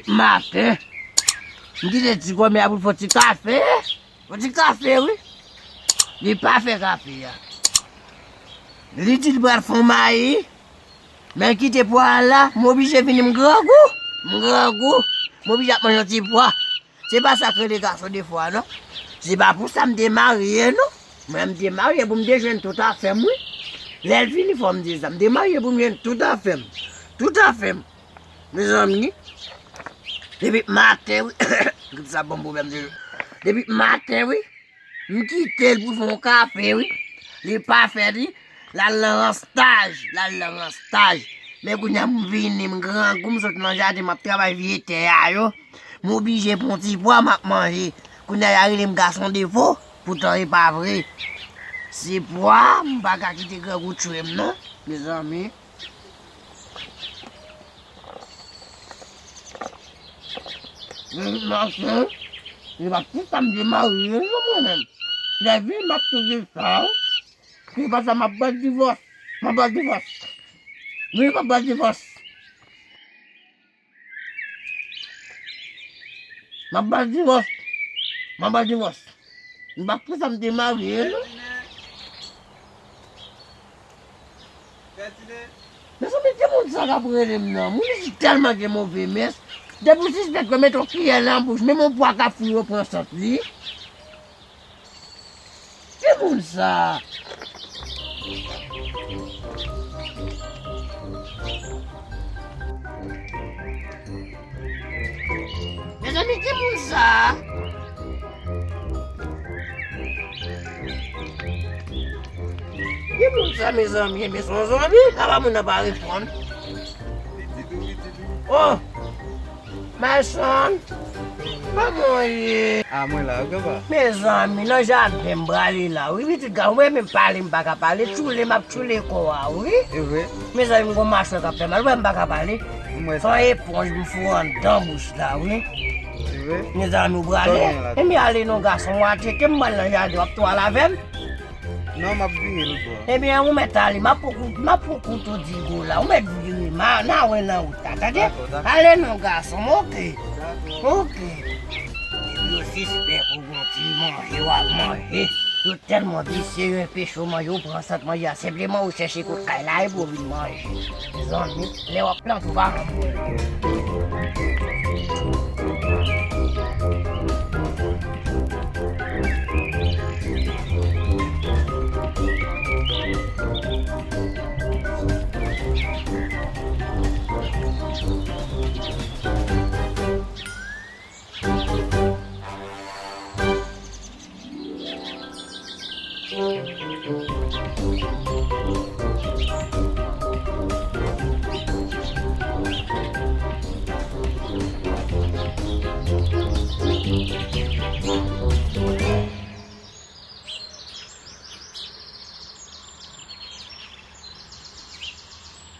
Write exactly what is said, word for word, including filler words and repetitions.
Maten, m kite ti kòmè a pou l fè yon ti kafe. Yon ti kafe, wi. Li pa fè kafe a. Li di l pral fè yon mayi. Men kite pwa a la, m oblije vini, m grangou. M grangou. M oblije ap manje yon ti pwa. Se pa sa k rele gason defwa, non. Se pa pou sa m te marye, non. Mwen, m te marye pou m te jwenn tout afè m, wi. Lè l vini, fò m di sa. M te marye pou m jwenn tout afè m. Tout afè m. Mezanmi, depi maten, wi. Grip sa ban m pwoblèm, se. Depi maten, wi. M kite l pou fè yon kafe, wi. Li pa fè, wi. L al nan ranstaj, l al nan ranstaj. Men kounye a m vini, m grangou, m sot nan jaden, m ap travay vye tè a yo. M oblije pran ti pwa, m ap manje. Kounye a y a rele m gason defo, poutan e pa vre. Se pwa, m pa ka kite grangou tchwe m non, mezanmi. Mezanmi, se pa pou sa m te marye non mwen menm. Lè vini m ap touye sa. Se pa sa, m ap ba l divòs. M ap ba l divòs. Wi, m ap ba l divòs. M ap ba l divòs. M ap ba l divòs. M pa pou sa m te marye non. Mezanmi, ki moun sa k ap rele m nan? Moun isi tèlman gen move mès. Depi w sispèk yo mete yon kiyè nan bouch, menm yon pwa k ap fri yo pran sant li. Ki moun sa? Mezanmi, ki moun sa? Ki moun sa, mezanmi? Ebyen, se yon zonbi. Apa moun nan pa reponn? Oh! My son, kòman w ye? A, mwen la, wi, papa. Mezanmi, nan jaden m prale la, wi, pitit gason, mwen menm pale, m pa ka pale, tchoule, m ap tchoule kò a, wi. E vre? Mezanmi, m gon machwè k ap fè mal, wè m pa ka pale. Mwen. Se yon eponj m foure anndan bouch la, wi. E vre? Mezanmi, ou prale? Ebyen, ale non, gason, mwen atake m, m al nan jaden, w ap tou al avè m? Non, m ap vire lòt bò. Ebyen, ou mèt ale, m ap pran kou-, m ap pran kouto digo la, ou mèt vire, m a, n a wè nan wout la, tande? Dakò, dakò. Ale non, gason m, oke? Dakò. Oke. Epi yo sispèk ou gon ti manje w ap manje. Yo tèlman visye, yo enpeche w manje, ou pran sant manje a, senpleman ou chèche kot kay la, epi ou vin manje. Mezanmi, lè w ap plante, ou pa rann moun.